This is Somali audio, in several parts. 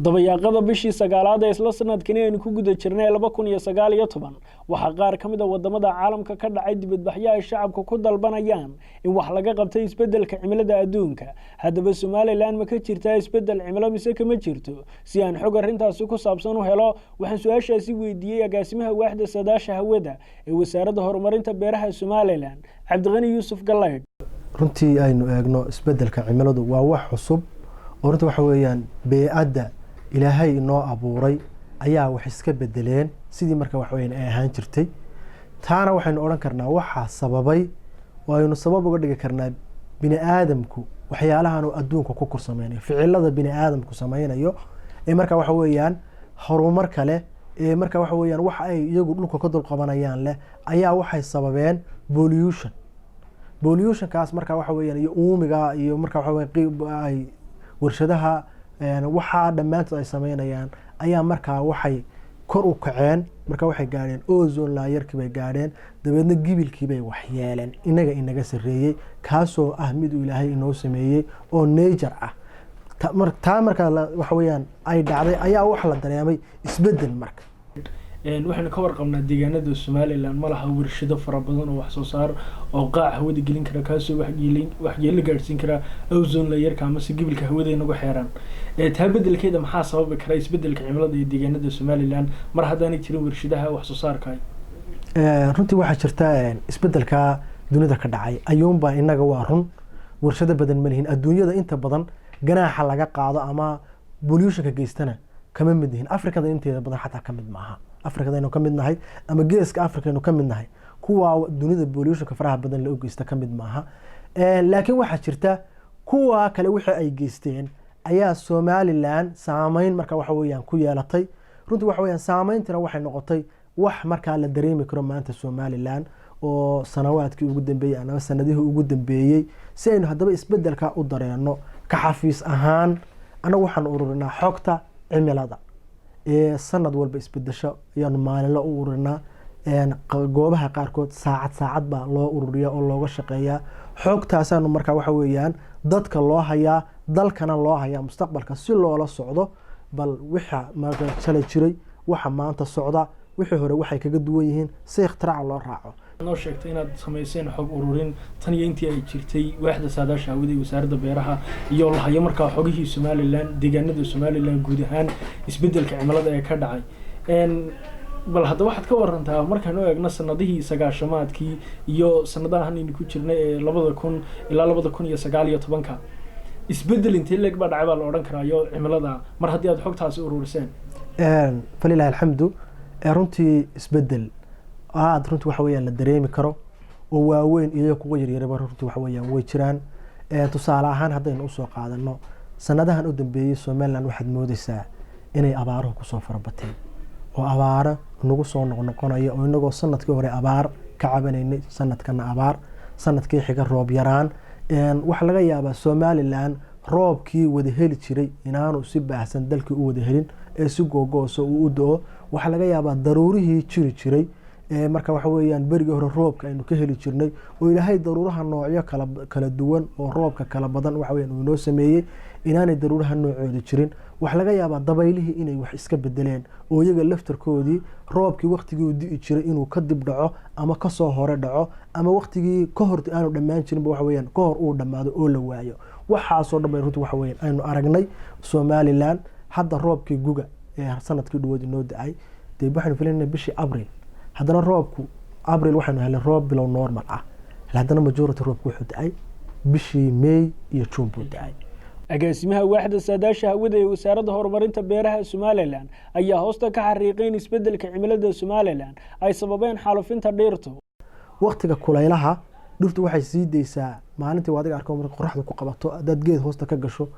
Dabayaaqada bishii sagaalaad ee isla sanadkani aynu ku guda jirnay 2019, waxaa qaar ka mid a wadamada caalamka ka dhacay dibadbaxyo ay shacabka ku dalbanayaan in wax laga qabtay isbedelka cimilada adduunka. Haddaba, Somalilan ma ka jirtaa isbedel cimilo mise kama jirto? Si aan xog arrintaasi ku saabsan u helo, waxaan su-aashaasi weydiiyey agaasimaha waaxda saadaasha hawada ee Wasaaradda Horumarinta Beeraha Somalilan, Cabdiqani Yuusuf Galaydh. Runtii aynu eegno, isbedelka cimiladu waa wax cusub oo runtii waxa weeyaan bee-adda Ilaahay inoo abuuray ayaa wax iska bedeleen sidii marka wax weyan ay ahaan jirtay. Taana waxaynu odhan karnaa waxaa sababay oo aynu sabab uga dhigi karnaa bini aadamku waxyaalahan uu adduunka ku kor sameynayo, ficilada bini aadamku sameynayo ee marka waxa weeyaan horumar kale ee marka waxa weeyaan waxa ay iyagu dhulka ka dul qabanayaan leh ayaa waxay sababeen pollution. Pollutionkaas marka waxa weeyaan iyo uumiga iyo marka waxa weeyaan ay warshadaha, waxaa dhammaantood ay sameynayaan ayaa markaa waxay kor u kaceen, marka waxay gaadheen ozone layerkii bay gaadheen, dabeedna gibilkii bay waxyeeleen inaga sarreeyey, kaasoo ah mid uu Ilaahay inoo sameeyey oo nature ah. Taa markaa waxa weeyaan ay dhacday ayaa waxa la dareemay isbedel marka. Waxaynu ka warqabnaa deegaanada Somalilan ma laha warshado fara badan oo wax soo saar oo qaac hawada gelin kara, kaasoo waxyeelo gaadhsiin kara ozone layerka amase gibilka hawada inagu xeeran. Taa bedelkeeda maxaa sababi kara isbedelka cimilada iyo deegaanada Somalilan mar haddaanay jirin warshadaha wax soo saarka? Runtii waxaa jirta isbedelka dunida ka dhacay ayuunbaa inaga, waa run, warshado badan ma lihin. Adduunyada inta badan ganaaxa laga qaado ama pollutionka geystana kama mid yihin. Afrikada inteeda badan xataa ka mid maaha. Afrikadaynu ka mid nahay ama Geeska Afrikaynu ka mid nahay, kuwa dunida pollutionka faraha badan la geysta ka mid maaha. Laakiin waxaa jirta kuwa kale wixii ay geysteen ayaa Somalilan saameyn marka waxa weeyaan ku yeelatay. Runtii waxa weeyaan saameyntina waxay noqotay wax markaa la dareemi karo maanta Somalilan oo sanawaadkii ugu dambeeyey ama sanadihii ugu dambeeyey. Si aynu haddaba isbedelka u dareenno, ka xafiis ahaan annagu waxaan ururinaa xogta cimilada ee sanad walba isbedesho ayaanu maalinlo u ururinaa. Goobaha qaarkood saacad saacad baa loo ururiyaa oo looga shaqeeyaa. Xogtaasaanu markaa waxa weeyaan dadka loo hayaa, dalkana loo hayaa mustaqbalka si loola socdo bal wixa marka shalay jiray, waxa maanta socda, wixii hore waxay kaga duwan yihiin, si ikhtiraca loo raaco. Noo sheegtay inaad samayseen xog ururin tan iyo intii ay jirtay waaxda saadaasha hawada ee Wasaaradda Beeraha iyo la hayo markaa xogihii Somalilan, deegaanada Somalilan guud ahaan isbedelka cimilada ee ka dhacay. Bal hadda waxaad ka warantaa, markaanu eegno sanadihii sagaashamaadkii iyo sanadahan aynu ku jirnay ee 2000 ilaa 2019-ka, isbedel intee leeg baa dhacay baa la odhan karaa iyo cimilada mar haddii aad xogtaasi ururiseen? Falilahi alxamdu, runtii isbedel aada runtii waxa weeyaan la dareemi karo oo waaweyn iyo kuwa yaryaraba runtii waxa weeyaan way jiraan. Tusaale ahaan haddaynu usoo qaadano sanadahan u dambeeyey, Somaliland waxaad moodeysaa inay abaaruhu kusoo farabateen oo abaaro nagu soo noqnoqonaya, oo inagoo sanadkii hore abaar ka cabanaynay, sanadkana abaar, sanadkii xiga roob yaraan. Waxaa laga yaabaa Somalilan roobkii wada heli jiray inaanu si baahsan dalkii u wada helin ee si googooso uu u do-o. Waxaa laga yaabaa daruurihii jiri jiray, marka waxa weeyaan berigii hore roobka aynu ka heli jirnay, oo Ilaahay daruuraha noocyo kala duwan oo roobka kala badan waxa weeyaan uu inoo sameeyey, inaanay daruuraha noocooda jirin. Waxaa laga yaabaa dabaylihii inay wax iska bedeleen oo iyaga laftarkoodii roobkii waktigii uu di'i jiray inuu ka dib dhaco ama kasoo hore dhaco, ama waktigii ka hor aanu dhammaan jirinba waxa weeyaan ka hor uu dhammaado oo la waayo. Waxaasoo dhan bay runtii waxa weeyaan aynu aragnay. Somaliland hadda roobkii guga ee sanadkii dhawood inoo da-ay, dee waxaynu filanayna bishii Abril, haddana roobku Abril waxaynu helnay roob bilow normal ah, haddana majority roobku wuxuu da-ay bishii May iyo June buu da-ay. Agaasimaha waaxda saadaasha hawada ee Wasaaradda Horumarinta Beeraha Somalilan ayaa hoosta ka xariiqay in isbeddelka cimilada Somalilan ay sababeen xaalufinta dhirtu. Waktiga kulaylaha dhirtu waxay sii deysaa maalintii. Adiga arko, marka qoraxdu ku qabato haddaad geed hoosta ka gasho,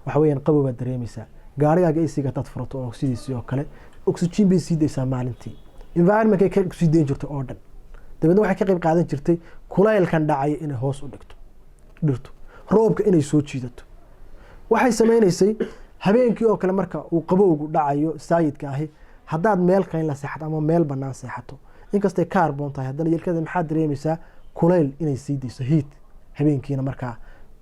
waxa weeyaan qabow baad dareemaysaa. Gaarigaaga AC-ga hadaad furato oo sidiisii oo kale, oxygen bay sii deysaa maalintii environmentkay ka sii deyn jirtay oo dhan. Dabeedna waxay ka qayb qaadan jirtay kulaylkan dhacaya inay hoos u dhigto dhirtu, roobka inay soo jiidato. Waxay sameynaysay habeenkii oo kale marka uu qabowgu dhacayo saayidka ahi, haddaad meel kayn la seexato ama meel banaan seexato. Inkastay carbon tahay, haddana yelkada maxaa dareemaysaa? Kulayl inay sii dayso, heat habeenkiina markaa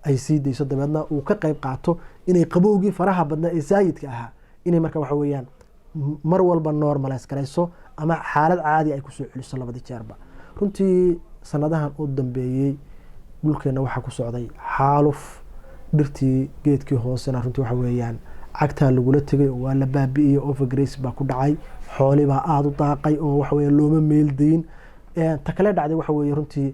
ay sii dayso, dabeedna uu ka qayb qaato inay qabowgii faraha badnaa ee saayidka ahaa inay marka waxa weeyaan mar walba normalize garayso ama xaalad caadi ay kusoo celiso labadii jeerba. Runtii sanadahan u dambeeyey dhulkeena waxaa ku socday xaaluf dhirtii, geedkii hoosena runtii waxa weeyaan cagtaa lagula tegay oo waa la baabi'iyey, overgraze baa ku dhacay, xooli baa aada u daaqay oo waxa weeyaan looma meeldayin. Ta kale dhacday waxa weeye runtii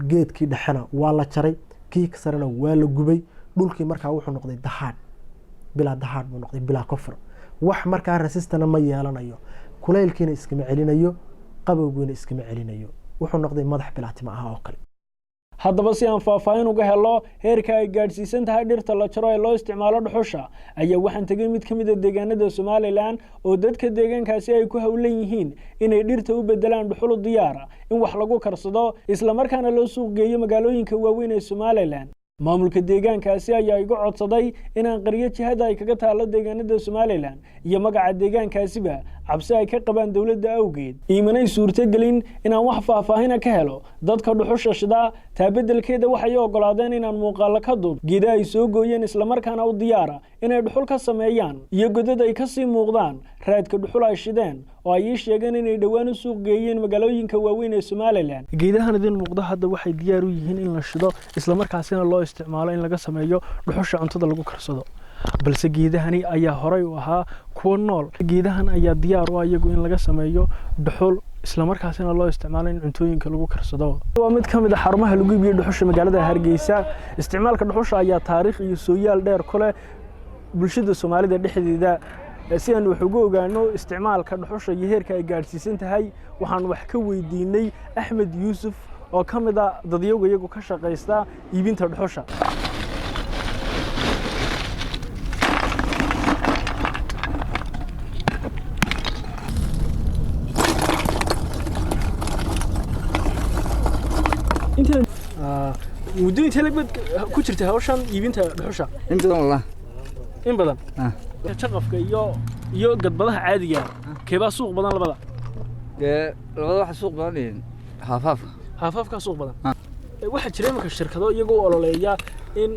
geedkii dhexena waa la jaray, kii sarena waa la gubay. Dhulkii markaa wuxuu noqday dahaadh, bilaa dahaadh buu noqday, bilaa cover. Wax markaa resistana ma yeelanayo, kulaylkiina iskama celinayo, qabowgiina iskama celinayo, wuxuu noqday madax bilaatima ah oo kale. Haddaba si aan faahfaahin uga helo heerka ay gaadhsiisan tahay dhirta la jaro ee loo isticmaalo dhuxusha, ayaa waxaan tegey mid ka mid a deegaanada Somalilan oo dadka deegaankaasi ay ku howlan yihiin inay dhirta u bedelaan dhuxul u diyaara in wax lagu karsado, islamarkaana loo suuq geeyo magaalooyinka waaweyn ee Somalilan. Maamulka deegaankaasi ayaa iga codsaday inaan qaryo jihada ay kaga taalo deegaanada Somalilan iyo magaca deegaankaasiba, cabsi ay ka qabaan dowladda awgeed. Iimanay suurtogelin inaan wax faahfaahina ka helo dadka dhuxusha shida. Taa beddelkeeda waxay ogolaadeen inaan muuqaalo ka duub geeda ay soo gooyeen, islamarkaana u diyaara inay dhuxul ka sameeyaan, iyo godad ay kasii muuqdaan raadka dhuxul ay shideen oo ay ii sheegeen inay dhowaan u suuq geeyeen magaalooyinka waaweyn ee Somalilan. Geedahan idin muuqda hadda waxay diyaar u yihiin in la shido, islamarkaasina loo isticmaalo in laga sameeyo dhuxusha cuntada lagu karsado, balse geedahani ayaa horay u ahaa kuwo nool. Geedahan ayaa diyaar u ah iyagu in laga sameeyo dhuxul, islamarkaasina loo isticmaalo in cuntooyinka lagu karsado. Waa mid ka mid a xarumaha lagu iibiyo dhuxusha magaalada Hargeysa. Isticmaalka dhuxusha ayaa taariikh iyo sooyaal dheer ku leh bulshada Soomaalida dhexdeeda. Si aan wax uga ogaano isticmaalka dhuxusha iyo heerka ay gaadhsiisan tahay, waxaan wax ka weydiinay Axmed Yuusuf oo ka mid a dadyowga iyagu ka shaqaysta iibinta dhuxusha. Muddo intee leg baad ku jirtay hawshan iibinta dhuxusha? In badan wallah. In badan. Jaqafka iyo gadbadaha caadiga, keebaa suuq badan labada? Dee labada waxa suuq badan yihiin haafaafka. Haafaafkaa suuq badan. Waxaa jira iminka shirkado iyagoo ololeeya in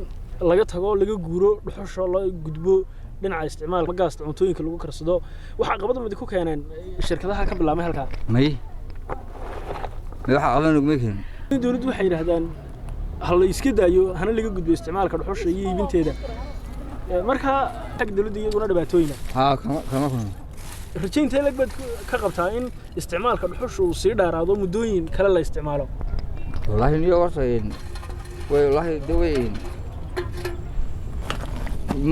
laga tago, laga guuro dhuxusha, loo gudbo dhinaca isticmaalka gaasta cuntooyinka lagu karsado. Waxaa qabada mid ku keeneen shirkadaha ka bilaabmay halkaa? May, waxa qaban naguma keenin. Dowladdu waxay yidhaahdaan ha la iska daayo, hana laga gudbo isticmaalka dhuxusha iyo iibinteeda. Markaa xag dowladda iyaguna dhibaatooyina Haa, kama kulmo. Rajaynta leg baad ka qabtaa in isticmaalka dhuxusha uu sii dheeraado, muddooyin kale la isticmaalo? Wallaahi niyo horta way, wallaahi de way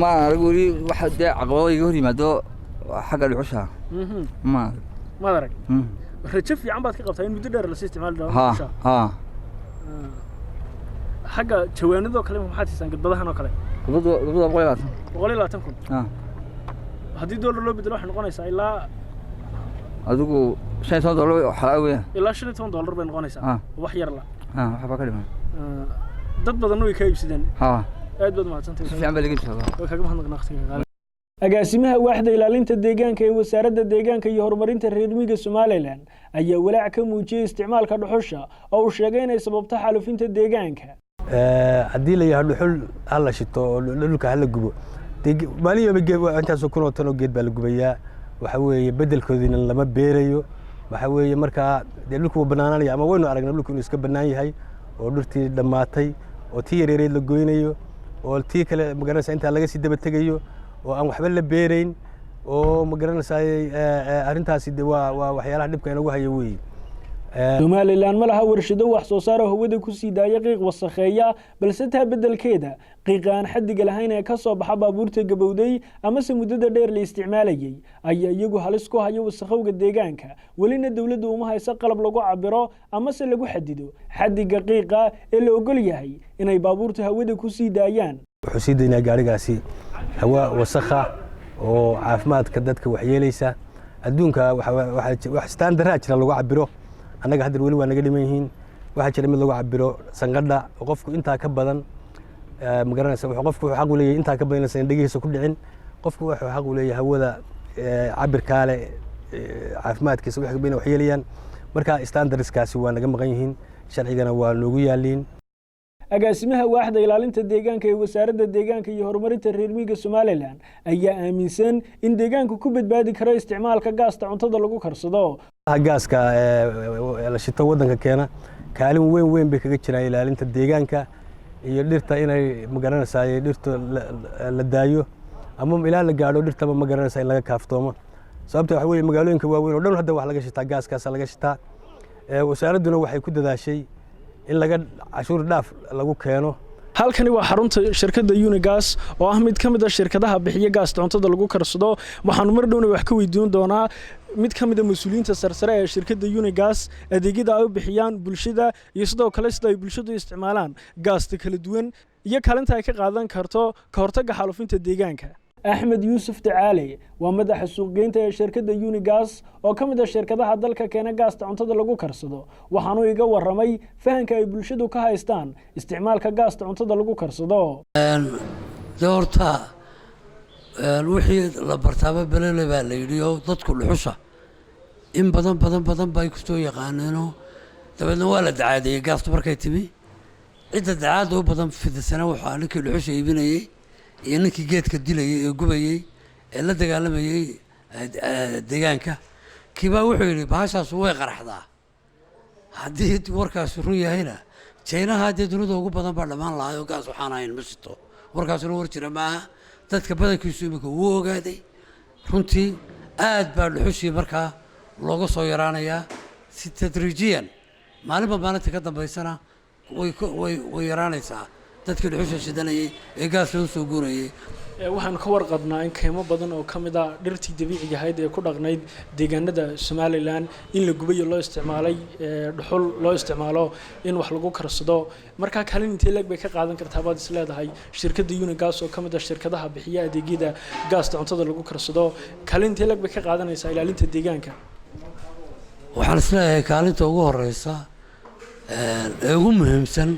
ma arag weli waxa dee caqabado iga hor yimaado xagga dhuxusha. Ma arag. Maad arag. Rajo fiican baad ka qabtaa in muddo dheer lasii isticmaali doono Ha. dhuxusha? Ha. Xagga jawaanadoo kale maxaad siisaan gadbadahan oo kale? Gabadha 120. 120,000? Ha. Haddii doolar loo bedelo waxay noqonaysaa ilaa? Adigu $15 xalaa weeyaan. Ilaa $15 bay noqonaysaa. Wax yar la. Ha, waxba ka dhiman. Dad badanna way ka iibsadeen? Ha. Aad baad mahadsantahay. Si fiican baa laga iibsadaa. Way kaga mahadnaqnaa waqtiga. Agaasimaha waaxda ilaalinta deegaanka ee Wasaaradda Deegaanka iyo Horumarinta Reer Miyiga Somalilan ayaa walaac ka muujiyey isticmaalka dhuxusha oo uu sheegay inay sababto xaalufinta deegaanka. Haddii la yidhaha dhuxul ha la shito oo dhulka ha la gubo, dee maalin yooma geed intaasoo kun oo tan oo geed baa la gubayaa. Waxa weeye beddelkoodiina lama beerayo. Waxa weeye markaa dee dhulku wuu bannaananaya, ama waynu aragnay dhulku inuu iska bannaan yahay oo dhirtii dhammaatay oo tii yareereed la goynayo oo tii kale magaranaysa intaa laga sii daba tegayo oo aan waxba la beerayn oo magaranaysaa. Arrintaasi de waa waxyaalaha dhibka inagu haya weeye. Somalilan ma laha warshado wax soo saara hawada ku sii daaya qiiq wasakheeya, balse taa beddelkeeda qiiqa aan xaddiga lahayn ee ka soo baxa baabuurta gabowday amase muddada dheer la isticmaalayay ayaa iyagu halis ku haya wasakhowga deegaanka. Welina dowladdu uma hayso qalab lagu cabiro amase lagu xadido xaddiga qiiqa ee la ogol yahay inay baabuurtu hawada ku sii daayaan. Wuxuu sii daynaa gaarigaasi hawa wasakha oo caafimaadka dadka waxyeelaysa. Adduunka wax standardaa jira lagu cabiro, annaga hadda weli waa naga dhiman yihiin. Waxaa jira mid lagu cabiro sanqadha oo qofku intaa ka badan ma garanaysa, qofku wuxuu xaq u leeyahay intaa ka badan inaysan dhegihiisa ku dhicin. Qofku wuxuu xaq u leeyahay hawada cabirkaa leh caafimaadkiisa wax ka badan waxyeelayaan. Marka standardskaasi waa naga maqan yihiin, sharcigana waa noogu yaaliin. Agaasimaha waaxda ilaalinta deegaanka ee Wasaaradda Deegaanka iyo Horumarinta Reer Miyiga Somaliland ayaa aaminsan in deegaanku ku badbaadi karo isticmaalka gaasta cuntada lagu karsado. Gaaska la shito waddanka keena kaalin weyn weyn bay kaga jiraan ilaalinta deegaanka iyo dhirta, inay magaranaysaa dhirta la daayo ama ilaa la gaadho dhirtaba magaranaysaa in laga kaaftoomo. Sababta waxa weeye, magaalooyinka waaweyn oo dhan hadda wax laga shitaa gaaskaasa laga shitaa. Wasaaradduna waxay ku dadaashay in laga cashuur dhaaf lagu keeno. Halkani waa xarunta shirkadda Unigas oo ah mid ka mid a shirkadaha bixiya gaasta cuntada lagu karsado. Waxaanu mar dhowna wax ka weydiin doonaa mid ka mid a mas-uuliyiinta sarsare ee shirkadda Unigas adeegyada ay u bixiyaan bulshada iyo sidoo kale sida ay bulshadu isticmaalaan gaasta kala duwan iyo kaalinta ay ka qaadan karto ka hortagga xaalufinta deegaanka. Axmed Yuusuf Dacaale waa madaxa suuqgeynta ee shirkadda Unigas oo ka mid a shirkadaha dalka keena gaasta cuntada lagu karsado. Waxaanuu iga warramay fahanka ay bulshadu ka haystaan isticmaalka gaasta cuntada lagu karsado. De horta wixii la bartaaba belele baa la yidhi, oo dadku dhuxusha in badan badan badan bay kusoo yaqaaneenoo dabeedna waa la dacaadeeyey. Gaastu markay timi, cidda dacaadda u badan fidisana wuxuu ninkii dhuxusha iibinayey iyo ninkii geedka dilayey ee gubayey ee la dagaalamayey deegaanka. Kiibaa wuxuu yidhi, "Bahashaasu way qaraxdaa." Haddii warkaasi run yahayna, Jaynaha dee dunida ugu badan baa dhammaan lahay oo gaas waxaan ahayn ma shito. Warkaasuna war jira maaha. Dadka badankiisu iminka wuu ogaaday. Runtii aad baa dhuxushii markaa looga soo yaraanayaa si tadriijiyan. Maalinba maalinta ka dambaysana way yaraanaysaa dadkii dhuxusha shidanayay ee gaas loo soo guurayay. Waxaanu ka warqabnaa in kaymo badan oo ka mid a dhirtii dabiiciga ahayd ee ku dhaqnayd deegaanada Somaliland in la gubayo, loo isticmaalay dhuxul, loo isticmaalo in wax lagu karsado. Markaa kaalin intee leeg bay ka qaadan kartaa baad is leedahay shirkadda Unigas oo ka mid ah shirkadaha bixiya adeegyada gaasta cuntada lagu karsado? Kaalin intee leeg bay ka qaadanaysaa ilaalinta deegaanka? Waxaan isleeyahay kaalinta ugu horeysa ee ugu muhiimsan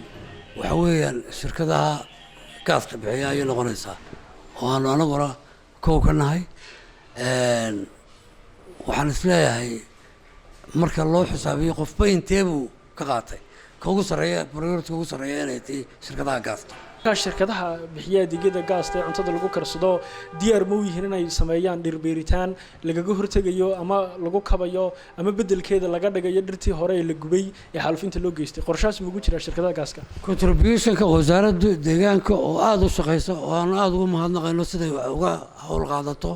waxa weeyaan shirkadaha gaaska bixiya ayay noqonaysaa, oo aanu anaguna kow ka nahay. Waxaan isleeyahay marka loo xisaabiyo qofba intee buu ka qaatay, ka ugu sarreeya, priority ugu sarreeya inay tahay shirkadaha gaasta. Shirkadaha bixiya adeegyada gaasta ee cuntada lagu karsado diyaar ma u yihiin inay sameeyaan dhirbeeritaan lagaga hortegayo ama lagu kabayo ama beddelkeeda laga dhigayo dhirtii hore ee la gubay ee xaalufinta loo geystay? Qorshahaas ma ugu jiraa shirkadaha gaaska? Contributionka Wasaaradda Deegaanka oo aada u shaqeysa oo aanu aada ugu mahadnaqayno siday uga howl qaadato,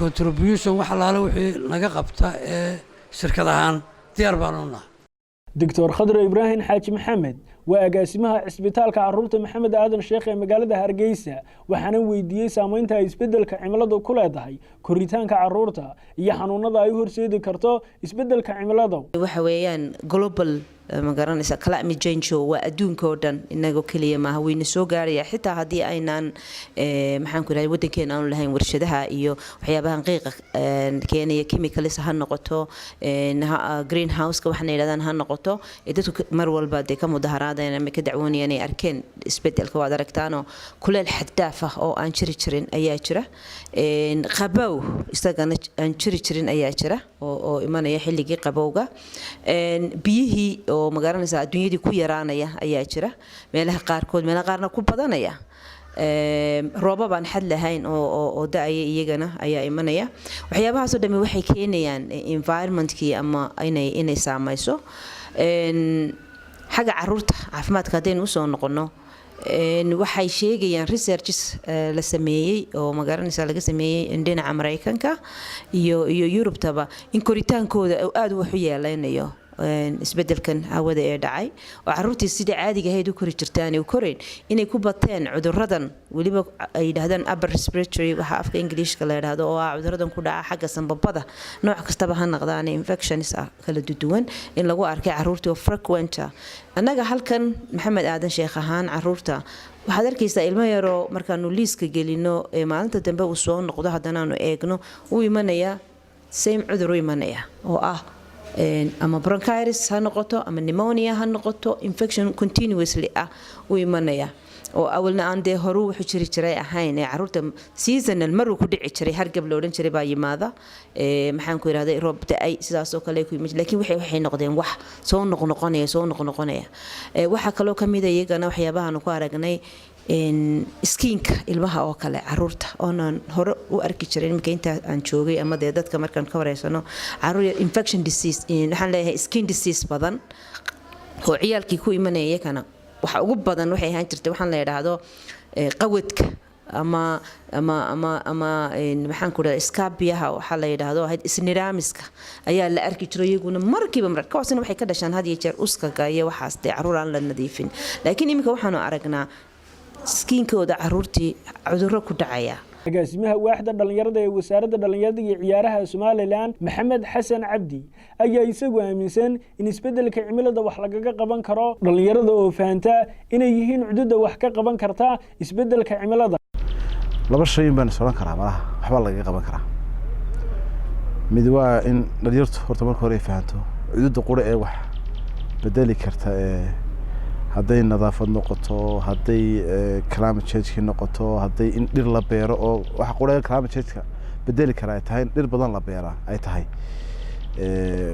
contribution wax allaale wixii naga qabta ee shirkad ahaan diyaar baanu nahay. Doctor Khadre Ibraahim Xaaji Maxamed waa agaasimaha Cisbitaalka Caruurta Maxamed Aadan Sheekh ee magaalada Hargeysa. Waxaana weydiiyey saameynta ay isbeddelka cimiladu ku leedahay koritaanka caruurta iyo xanuunada ay u horseedi karto isbeddelka cimiladu. Waxa weeyaan global, ma garanaysa, climate change oo waa adduunka oo dhan, inagoo keliya maaha, wayna soo gaaraya xitaa haddii aynaan, maxaan ku idhahday, waddankeena aanu lahayn warshadaha iyo waxyaabahan qiiqa keenaya, chemicals ha noqoto, greenhouseka waxna yidhahdaan ha noqoto, ee dadku mar walba dee ka mudaharaadeen ama ka dacwoonayaan ay arkeen isbedelka. Waad aragtaanoo kuleel xad dhaaf ah oo aan jiri jirin ayaa jira, qabow isagana aan jiri jirin ayaa jira oo imanaya xilligii qabowga, biyihii oo, magaranaysa, adduunyadii ku yaraanaya ayaa jira meelaha qaarkood, meelaha qaarna ku badanaya, roobab aan xad lahayn oo da-aya iyagana ayaa imanaya. Waxyaabahaasoo dhami waxay keenayaan environmentkii ama inay saamayso xagga caruurta. Caafimaadka haddaynu usoo noqono, waxay sheegayaan researches la sameeyey oo, magaranaysa, laga sameeyey dhinaca Maraykanka iyo Yurubtaba in koritaankooda aada wax u yeeleynayo isbedelkan hawada ee dhacay, oo caruurtii sidai caadiga ahayd u kori jirtaan u korayn, inay ku bateen cuduradan weliba ay yidhaahdaan upper respiratory, waxa afka Ingiliishka la yidhaahdo, oo ah cuduradan ku dhaca xagga sambabada, nooc kastaba ha noqdaan, infections ah kala duwan in lagu arkay caruurtii oo frequent ah. Annaga halkan Maxamed Aadan Sheekh ahaan, caruurta waxaad arkaysaa ilmo yaroo markaanu liiska gelino ee maalinta dambe uu soo noqdo, haddanaanu eegno, uu imanaya same cudur u imanaya oo ah Ama bronchitis ha noqoto ama pneumonia ha noqoto, infection continuously ah u imanaya oo awalna aan dee horuu wuxuu jiri jiray ahayn ee caruurta seasonal maruu ku dhici jiray, hargab la odhan jiray baa yimaada, maxaan ku yidhahday, roob da-ay sidaasoo kale ku yimid, laakiin waxay noqdeen wax soo noqnoqonaya, soo noqnoqonaya. Waxaa kaloo ka mid a iyagana waxyaabahaanu ku aragnay skin-ka ilmaha oo kale, caruurta oonan hore u arki jirin iminka intaa aan joogay ama dee dadka markaan ka wareysano, caruur infection disease, waxaan leeyahay skin disease badan oo ciyaalkii ku imanaya. Iyakana waxa ugu badan waxay ahaan jirtay waxaan la yidhaahdo qawadka ama maxaan ku dhahda, scabies-ka waxaa la yidhaahdo, ahayd isniraamiska ayaa la arki jiray iyaguna markiiba mar. Kuwaasina waxay ka dhashaan had iyo jeer uskaga iyo waxaas dee caruur aan la nadiifin, laakiin iminka waxaanu aragnaa skin-kooda caruurtii cudurro ku dhacaya. Agaasimaha waaxda dhallinyarada ee Wasaaradda Dhallinyarada iyo Ciyaaraha Somaliland, Maxamed Xasan Cabdi, ayaa isagu aaminsan in isbeddelka cimilada wax lagaga qaban karo dhallinyarada oo fahanta inay yihiin cududa wax ka qaban karta isbeddelka cimilada. Laba shay baan is odhan karaa malaha waxbaa lagaga qaban karaa. Mid waa in dhalinyartu horta marka hore ay fahanto cududa qura ee wax bedeli karta, ee hadday nadaafad noqoto, hadday climate change-ki noqoto, hadday in dhir la beero, oo waxa qura climate change-ka bedeli kara ay tahay in dhir badan la beeraa ay tahay,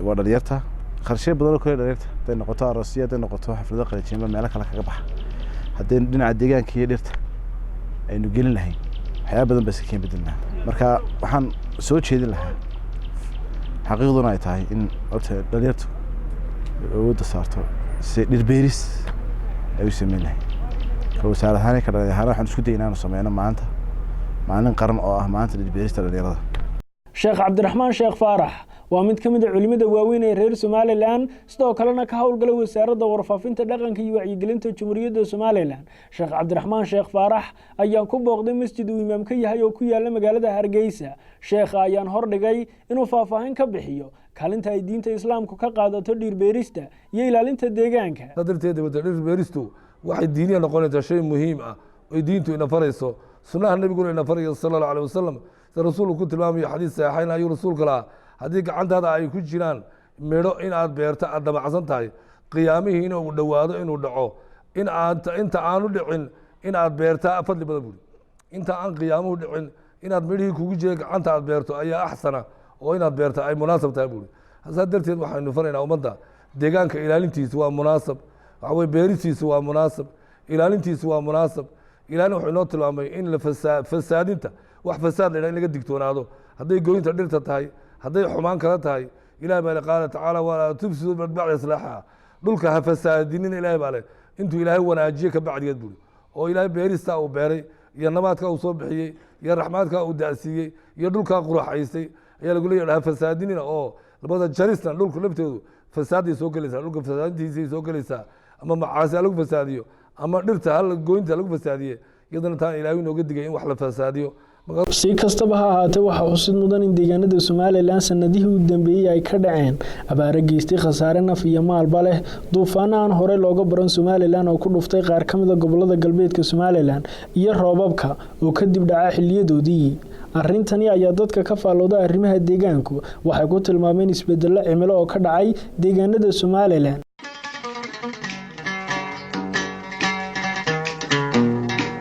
waa dhalinyarta. Kharashyo badan oo kale dhalinyarta, hadday noqoto aroosyo, hadday noqoto xaflado qalinjebinba, meelo kale kaga baxa, hadday dhinaca deegaanka iyo dhirta aynu gelin lahayn, waxyaaba badan ba iska keen bedeli lahaa. Marka waxaan soo jeedin lahaa, xaqiiqduna ay tahay, in horta dhalinyartu awoodda saarto si dhir beeris ay u sameyn lahayd. Ka wasaar ahaan, ka dhalin ahaan, waxaan isku dayna inaanu sameyno maanta maalin qaran oo ah maanta dhir beerista dhalinyarada. Sheekh Cabdiraxmaan Sheekh Faarax waa mid ka mid a culimada waaweyn ee reer Somaliland, sidoo kalena ka howlgala Wasaaradda Warfaafinta, Dhaqanka iyo Wacyigelinta Jamhuuriyadda Somaliland. Sheekh Cabdiraxmaan Sheekh Faarax ayaan ku booqday masjid uu imaam ka yahay oo ku yaala magaalada Hargeysa. Sheekha ayaan hordhigay inuu faahfaahin ka bixiyo kaalinta ay diinta Islaamku ka qaadato dhirbeerista iyo ilaalinta deegaanka. Saa darteed wada dhir beeristu waxay diiniya noqonaysaa shay muhiim ah oy diintu ina farayso, sunnaha nebiguna ina farayo sala Allahu alayh wasalam. Sida rasuulku ku tilmaamayo xadiis saxiixayn ayuu rasuulka lahaa: haddii gacantaada ay ku jiraan midho in aad beerto aad damacsan tahay, qiyaamihiina uu dhowaado inuu dhaco, in aad inta aanu dhicin in aad beertaa fadli badan buuri. Inta aan qiyaamuhu dhicin inaad midhihii kugu jira gacanta aad beerto ayaa axsana oo inaad beerta ay munaasab tahay buuri. Saa darteed waxaynu faraynaa ummadda deegaanka ilaalintiisu waa munaasab, waxa weye beeristiisu waa munaasab, ilaalintiisu waa munaasab. Ilaalin wuxuu inoo tilmaamay in la fasaadinta, wax fasaad la yidhaha in laga digtoonaado, hadday goynta dhirta tahay, hadday xumaan kala tahay. Ilahi baa le qaala tacaala: walaa tufsidu bacda islaaxiha. Dhulka ha fasaadinin, Ilahi baa le, intuu Ilaahay wanaajiye ka bacdigeed buuri, oo Ilaahay beeristaa uu beeray iyo nabaadka uu soo bixiyey iyo raxmaadka uu da'siiyey iyo dhulkaa quraxaysay ayaa lagu leeyahay ha fasaadinina. Oo labada jaristan dhulku lafteedu fasaaday soo gelaysaa, dhulka fasaadintiisay soo gelaysaa, ama macaasi ha lagu fasaadiyo ama dhirta hal goynta lagu fasaadiye, iyadana taan Ilaahay inooga digay in wax la fasaadiyo. Si kastaba ha ahaatee, waxaa xusid mudan in deegaanada Somaliland sanadihii u dambeeyey ay ka dhaceen abaaro geystay khasaare naf iyo maalba leh, duufaano aan horey looga baran Somaliland oo ku dhuftay qaar ka mida gobolada galbeedka Somaliland, iyo roobabka oo kadib dhaca xiliyadoodii. Arrintani ayaa dadka ka faallooda arrimaha deegaanku waxay ku tilmaameen isbedelo cimilo oo ka dhacay deegaanada Somaliland.